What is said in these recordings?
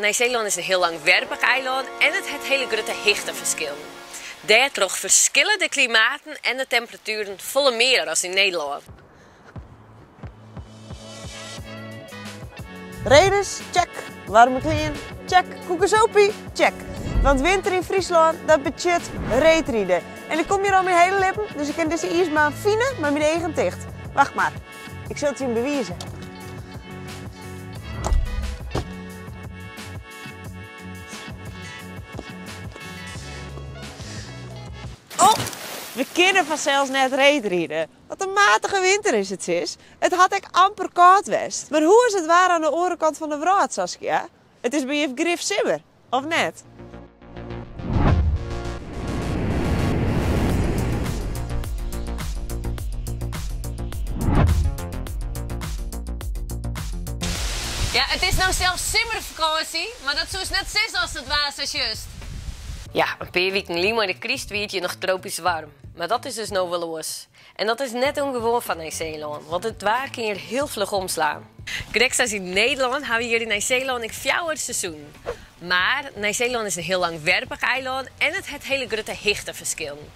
Nij-Seelân is in hiel langwerpich eilân en it hat hiele grutte hichteferskillen. Dêrtroch ferskille de klimaten en de temperatueren folle mear as yn Nederlân. Redens, check. Waarme klean, check. Koekesopie, check. Want winter yn Fryslân, dat betsjut reedride. En ik kom hjir al myn hiele libben, dus ik kin dizze iisbaan fine mei myn eagen ticht. Wacht mar, ik sil it jim bewize. Oh, we kinne fansels net reedride. Wat in matige winter is it sis. It hat ek amper kâld west. Mar hoe is it waar oan de oare kant fan de wrâld, Saskia? It is by jif grif simmer, of net? Ja, it is no sels simmerfakânsje, mar dat soest net sizze as it waar sa sjochst. Ja, in pear wiken lyn mei de kryst wie it hjir noch tropysk waarm. Mar dat is dus no wol oars. En dat is net ûngewoan foar Nij-Seelân, want it waar kin hjir hiel fluch omslaan. Krekt sa as yn Nederlân hawwe hjir yn Nij-Seelân ek fjouwer seizoenen. Mar Nij-Seelân is in hiel langwerpich eilân en it hat hiele grutte hichteferskillen.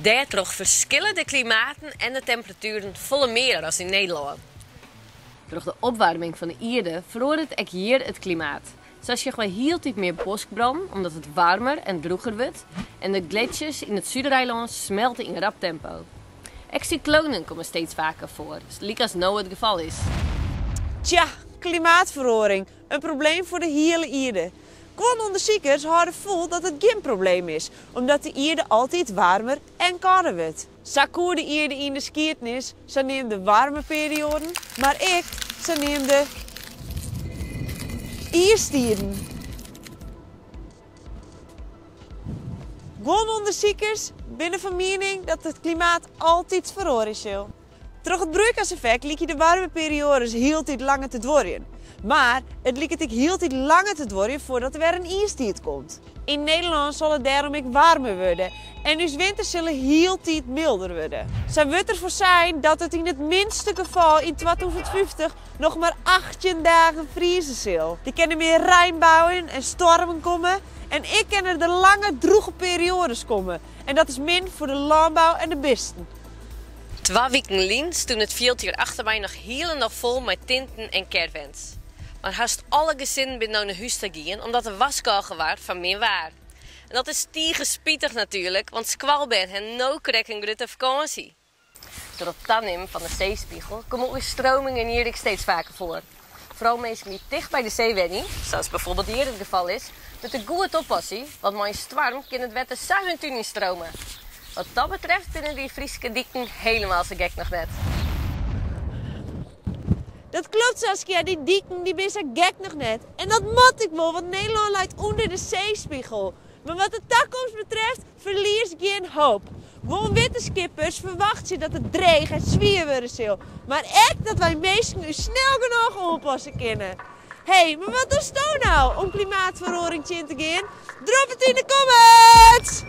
Dêrtroch ferskille de klimaten en de temperatueren folle mear as yn Nederlân. Troch de opwaarming fan de ierde feroaret ek hjir it klimaat. Sa sjogge wy hieltyd mear boskbrannen omdat it waarmer en drûger wurdt en de gletsjers yn it Sudereilân smelte yn rap tempo. Ek sykloanen komme steeds faker foar, lykas no it gefal is. Tsja, klimaatferoaring, in probleem foar de hiele ierde. Guon ûndersikers hâlde fol dat it gjin probleem is, omdat de ierde altyd waarmer en kâlder wurdt. Sa koe de ierde yn de skiednis saneamde waarme perioaden, mar ek saneamde iistiden. Guon ûndersikers binne fan miening dat it klimaat altyd feroarje sil. Troch it broeikaseffekt lykje de waarme perioades hieltyd langer te duorjen. Mar it liket ek hieltyd langer te duorjen foardat der wer in iistiid komt. Yn Nederlân sil it dêrom ek waarmer wurde en ús winters sille hieltyd mylder wurde. Sa wurdt der foarsein dat it yn it minste gefal yn 2050 noch mar 18 dagen frieze sil. Der kinne mear reinbuien en stoarmen komme en ek kinne der lange drûge perioades komme en dat is min foar de lânbou en de bisten. Twa wiken lyn stûn it fjild hjir achter my noch hielendal fol mei tinten en caravans. Mar hast alle gesinnen binne no nei hús ta gien omdat der warskôge waard foar min waar. En dat is tige spitich natuerlik, want skoalbern ha no krekt in grutte fakânsje. Troch it tanimmen fan de seespegel komme oerstreamingen hjir ek steeds faker foar. Foaral minsken dy't ticht by de see wenje, sa as byfoarbyld hjir it gefal is, moatte goed oppasse, want mei in stoarm kin it wetter sa hun tún ynstrome. Wat dat betreft binne dy Fryske diken helemaal sa gek noch net. Dat klopt Saskia, dy diken dy binne sa gek noch net. En dat moat ek wol, want Nederlân leit ûnder de seespegel. Mar wat de takomst betreft, ferlies gjin hoop. Guon wittenskippers ferwachtsje dat it dreech en swier wurde sil, mar ek dat wy minsken ús snel genôch oanpasse kinne. Hé, mar wat dochsto no om klimaatferoaring tsjin te gean? Drop it yn de comments!